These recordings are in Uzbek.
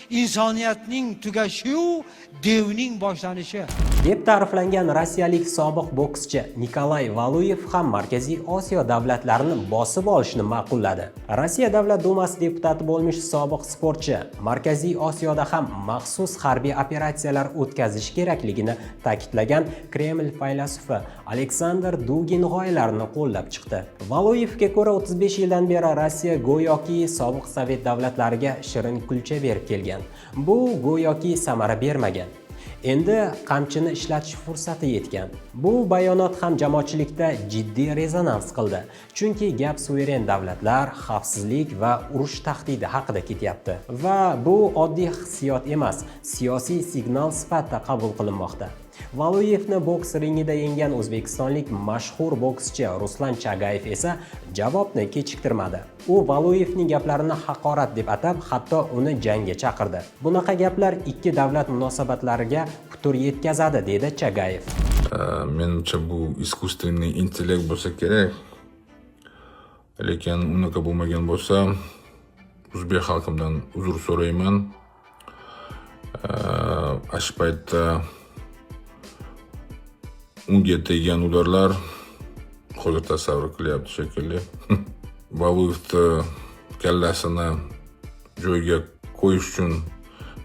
Insoniyatning tugashiyu devning boshlanishi. Deb ta'riflangan rossiyalik sobiq bokschi Nikolay Valuyev ham Markaziy Osiyo davlatlarini bosib olishni ma'qulladi. Rossiya Davlat Dumasi deputati bo'lmish sobiq sportchi Markaziy Osiyoda ham maxsus harbiy operatsiyalar o'tkazish kerakligini ta'kidlagan Kreml faylasufi Aleksandr Dugin g'oyalarini qo'llab chiqdi. Valuyevga ko'ra, 35 yildan beri Rossiya go'yoki sobiq sovet davlatlariga shirin kulcha berib kelgan. Bu go'yoki samara bermagan. Endi qamchini ishlatish fursati yetgan. Bu bayonot ham jamoatchilikda jiddiy rezonans qildi. Chunki gap suveren davlatlar, xavfsizlik va urush tahdidi haqida ketyapti. Va bu oddiy hissiyot emas, siyosiy signal sifatida qabul qilinmoqda. Valuyevni boks ringida yenggan o'zbekistonlik mashhur bokschi Ruslan Chagayev esa javobni kechiktirmadi. U Valuyevning gaplarini haqorat deb atab, hatto uni jangga chaqirdi. "Bunaqa gaplar ikki davlat munosabatlariga putur yetkazadi", dedi Chagayev. Menimcha, bu искусственный интеллект bo'lsa kerak, lekin unaqa bo'lmagan bo'lsa, o'zbek xalqimdan uzr so'rayman. Shu paytda unga tegan удар lar hozir tasavvur qilyapti shekilli. Valuyevni kallasini joyiga qo'yish uchun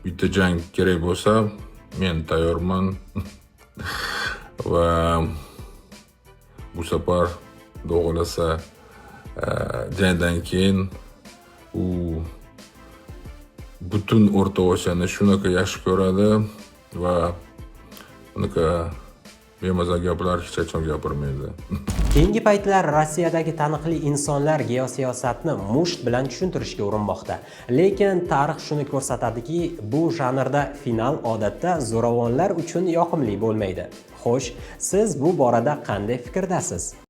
bitta jang kerak bo'lsa, men tayyorman va bu safar, xudo xohlasa, jangdan keyin u butun O'rta Osiyoni shunaqa yaxshi ko'radi va unaqa bemaza gaplar hech qachon gapirmaydi. Keyingi paytlar Rossiyadagi taniqli insonlar geosiyosatni musht bilan tushuntirishga urinmoqda. Lekin tarix shuni ko'rsatadiki, bu janrda final odatda zo'ravonlar uchun yoqimli bo'lmaydi. Xo'sh, siz bu borada qanday fikrdasiz?